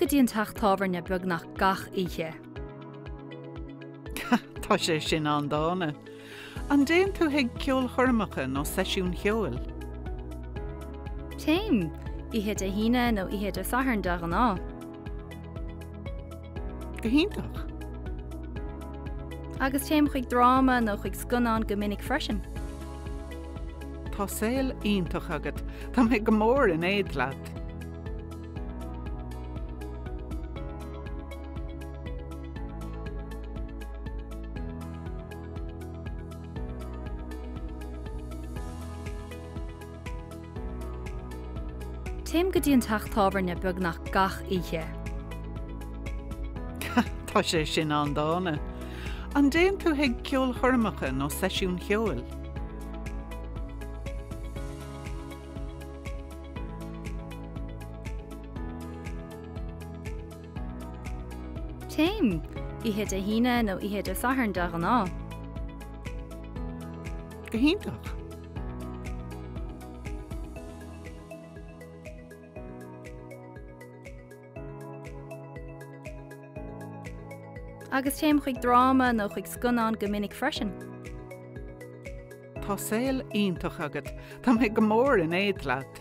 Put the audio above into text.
go dtí an teach tábhairne beagnach gach oíche. Tá sé sin an-dána. An dtéann tú chuig ceolchoirmeacha nó seisiúin cheoil? Téim! Oíche Dé hAoine nó oíche Dé Sathairn de ghnáth. Go hiontach! Agus téim chuig dráma nó chuig scannán go minic freisin. Tá saol iontach agat, tá mé go mór in éad leat! Téim go dtí an teach tábhairne beagnach gach oíche. Tá sé sin an-dána. An dtéann tú chuig ceolchoirmeacha nó seisiúin cheoil? Téim! Oíche Dé hAoine nó oíche Dé Sathairn de ghnáth. Go hiontach! Agus téim chuig dráma nó chuig scannán go minic freisin. Tá saol iontach agat, tá mé go mór in éad leat!